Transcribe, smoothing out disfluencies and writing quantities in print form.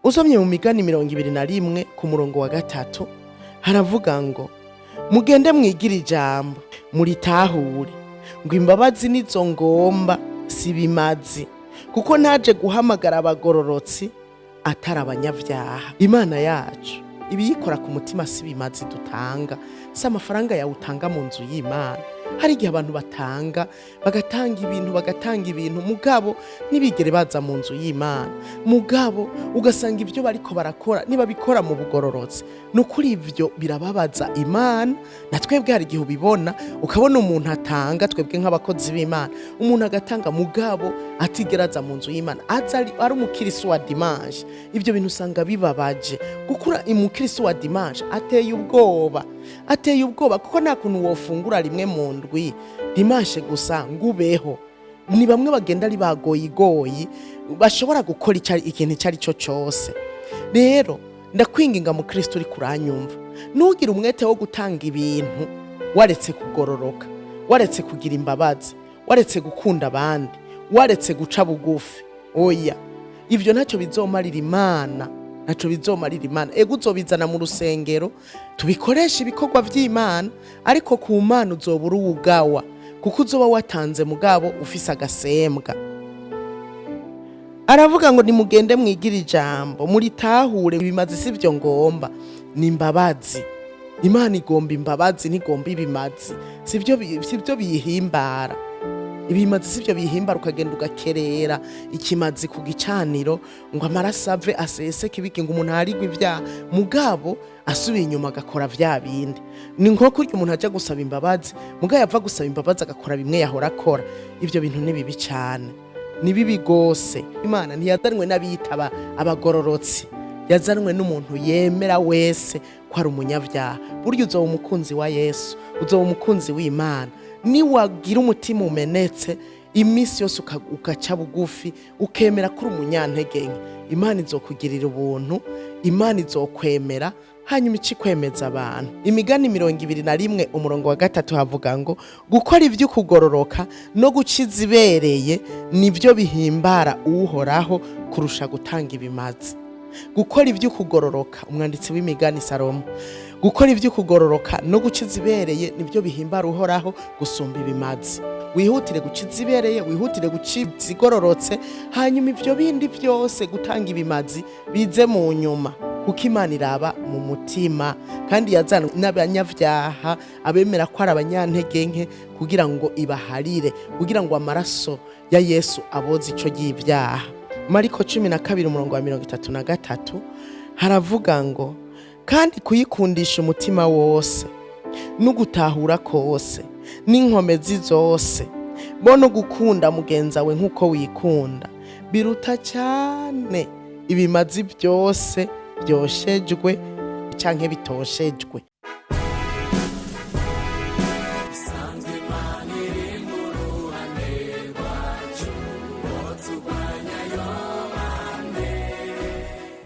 Usomye mu Migani 21 ku murongo wa 3, haravuga ngo: "Mugende mwigire ijambo, muritahure, ngo imbabazi nizo ngomba, si bimazi, kuko ntaje guhamagara abagororotsi atari abanyabyaha." Imana yacu ibiyikora ku mutima si bimazi dutanga, si amafaranga yawe utanga mu nzu y'Imana. Hari igihe abantu batanga, bagatanga ibintu, bagatanga ibintu, mugabo ntibigere baza mu nzu y'Imana. Mugabo ugasanga ibyo bariko barakora ntibabikora mu bugororotsi. Ni ukuri ibyo birababaza Imana. Na twebwe hari igihe ubibona, ukabona umuntu atanga, twebwe nk'abakozi b'Imana, umuntu agatanga mugabo atigera aza mu nzu y'Imana, aza ari umukirisu wa dimanche. Ibyo bintu usanga bibabaje. Gukura umukirisu wa dimanche ateye ubwoba, ateye ubwoba, kuko nta kuntu wofungura rimwe mu ndwi, dimanche gusa, ngo ubeho. Ni bamwe bagenda ari bagoyigoyi, bashobora gukora ikintu icyo ari cyo cyose. Rero ndakwinginga mu Kristo uri kuranyumva, ntugire umwete wo gutanga ibintu waretse kugororoka, waretse kugira imbabazi, waretse gukunda abandi, waretse guca bugufi. Oya, ibyo ntacyo bizomarira Imana, ntacyo bizomarira Imana. Ego, uzobizana mu rusengero tubikoreshe ibikorwa by'Imana, ariko ku Mana uzoba uri uwugawa, kuko uzoba watanze mugabo ufise agasembwa. Aravuga ngo: "Nimugende mwigire ijambo, muritahure, ibimazi si byo ngomba, ni imbabazi." Imana igomba imbabazi, ntigomba ibimazi. Sibyo biyihimbara. Ibimazi sibyo bihimbara. Ukagenda ugakerera ikimazi ku gicaniro ngo amaraso ave aseseke, ibiki, ngo umuntu aharigwe ibyaha, mugabo asubiye inyuma agakora vya bindi. Ni nko kurya umuntu ajya gusaba imbabazi, mugabo yava gusaba imbabazi agakora bimwe yahora akora. Ibyo bintu ni bibi cyane, ni bibi gose. Imana ntiyazanwe n'abitaba abagororotsi, yazanwe n'umuntu yemera wese ko ari umunyabyaha. Burya uzoba umukunzi wa Yesu, uzoba umukunzi w'Imana niwagira umutima umenetse iminsi yose, ugaca bugufi, ukemera ko uri umunyantege nke. Imana izokugirira ubuntu, Imana izokwemera, hanyuma ikikwemeza abantu. Imigani 21 umurongo wa 3 havuga ngo: "Gukora ivy'ukugororoka no gukiza ibereye nibyo bihimbara Uhoraho kurusha gutanga ibimazi." Gukora ivy'ukugororoka, umwanditsi w'Imigani Salomo, gukora ivy'ukugororoka no gukiza ibereye nibyo bihimbara Uhoraho gusumba ibimazi. Wihutire gukiza ibereye, wihutire gukiza igororotse, hanyuma ivyo bindi vyose, gutanga ibimazi, bize mu nyuma, kuko Imana iraba mu mutima, kandi yazanwe n'abanyabyaha, abemera ko ari abanyantege nke, kugira ngo ibaharire, kugira ngo amaraso ya Yesu aboze ico ry'ibyaha. Mariko 12 umurongo wa 33 haravuga ngo: "Kandi kuyikundisha umutima wose n'ugutahura kose n'inkomezi zose, bo no gukunda mugenzawe nk'uko wikunda, biruta cyane ibimazi byose byoshejwe canke bitoshejwe."